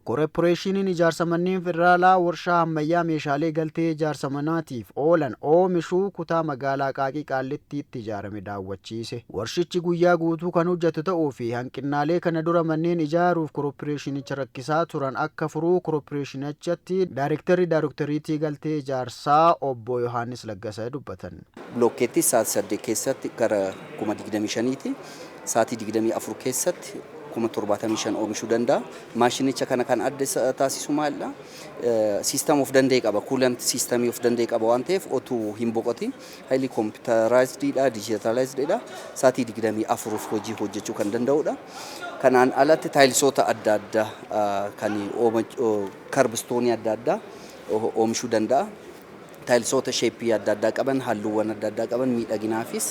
Koorporeeshiniin ijaarsa manneen federaalaa warshaa ammayyaa meeshaalee galtee ijaarsa manaatiif oolan oomishuu kutaa magaalaa Aqaaqii Qaallittiitti ijaarame daawwachiise. Warshichi guyyaa guutuu kan hojjetu ta'uu fi hanqinnaalee kana dura manneen ijaaruuf koorporeeshinicha rakkisaa turan akka furuu koorporeeshinichatti daayirektarri daayirektariitii galtee ijaarsaa obbo Yohaannis Laggasa dubbatan. Bilookeetti sa'aatii 8 keessatti gara 25,000ti. Sa'aatii 24 keessatti 75,000 oomishuu danda'a. Maashinicha kana kan adda taasisu maalidha? System of danda'e qaba. Coolant systemii of danda'e qaba waan ta'eef, otuu hin boqotin highly computerizedidha, digitalizedidha. Sa'aatii 24 hojii hojjechuu kan danda'udha. Kanaan alatti tilesoota adda addaa, kan curbstoneii adda addaa oomishuu danda'a. Tilesoota shapeii adda addaa qaban, halluuwwan adda addaa qaban, miidhaginaafis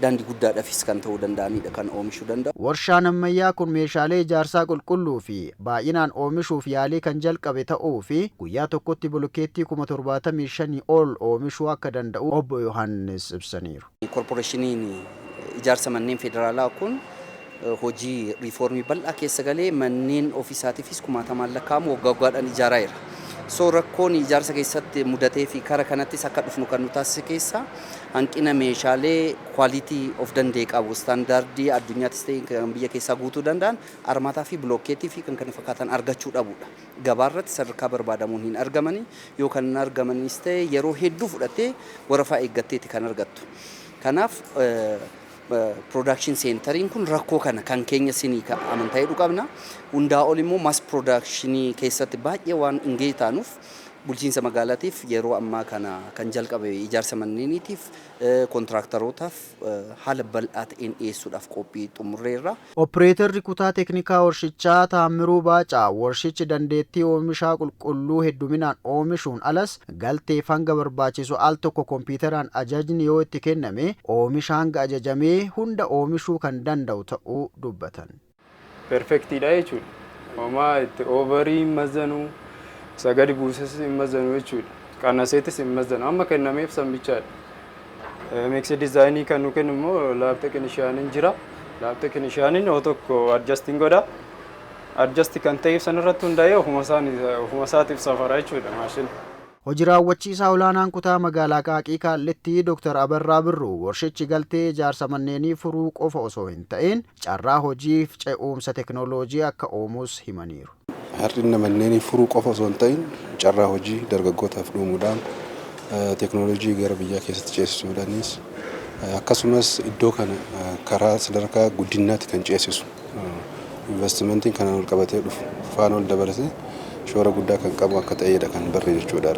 daandii guddaadhaafis kan ta'uu danda'anidha kan oomishuu danda'u. Warshaan ammayyaa kun meeshaalee ijaarsaa qulqulluu fi baay'inaan oomishuuf yaalii kan jalqabe ta'uu fi guyyaa tokkotti bolokkeettii 75,000 ol oomishuu akka danda'u obbo Yohaannis ibsaniiru. Koorporeeshiniin ijaarsa manneen federaalaa kun hojii riifoormii bal'aa keessa galee manneen ofiisaatiifis kumaatamaan lakkaa'amu waggaa waggaadhaan ijaaraa jira. So rakkoon ijaarsa keessatti mudatee fi kara kanattis akka dhufnu kan nu taasise keessaa hanqina meeshaalee quality of danda'e qabu, standardii addunyaattis ta'e kan biyya keessaa guutuu danda'an, armaataa fi bilookeetii fi kan kana fakkaatan argachuu dhabuudha. Gabaarratti sadarkaa barbaadamuun hin argamani, yoo kan hin argamanis ta'e yeroo hedduu fudhattee warafaa eeggatteeti kan argattu. Kanaaf production centeriin kun rakkoo kana kan keenya sinii amantaa jedhu qabna. Hundaa ol immoo mass productionii keessatti baay'ee waan engage taanuuf, bulchiinsa magaalaatiif yeroo ammaa kana kan jalqabe ijaarsa manneeniitiif kontiraaktarootaaf haala bal'aa ta'een dhiyeessuudhaaf qophii xumurreerra. Opereetarri kutaa teeknikaa warshichaa Taammiruu Baacaa, warshichi dandeettii oomishaa qulqulluu hedduminaan oomishuun alas galteef hanga barbaachisu al tokko kompiitaraan ajajni yoo itti kenname oomisha hanga ajajamee hunda oomishuu kan danda'u ta'uu dubbatan. Perfectiidha jechuudha. Homaa itti overii hin mazzanuu, isa gadi buuses hin mazzanu jechuudha. Qannaseetis hin mazzanu. Amma kennameef sanbichaadha. Mix designii kan nu kennu immoo lab technicianiin jira. Lab technicianiin yoo tokko adjustiin godha. Adjust kan ta'eef sanarratti hundaa'ee ofuma isaatiif safara jechuudha maashina. Hojii raawwachiisaa olaanaan kutaa magaalaa Aqaaqii Qaallittii Dr. Abarraa Birruu, warshichi galtee ijaarsa manneenii furuu qofa osoo hin ta'in carraa hojiif ce'umsa teknooloojii akka uumuus himaniiru. Hir'ina manneenii furuu qofa osoo hin ta'in carraa hojii dargaggootaaf uumuudhaan, teknooloojii gara biyyaa keessatti ceesisuudhaanis, akkasumas iddoo kana karaa sadarkaa guddinaatti kan ceesisu, investimentiin kanaan ol qabatee dhufu faana ol dabalatee shoora guddaa kan qabu akka ta'edha kan barre jechuudha.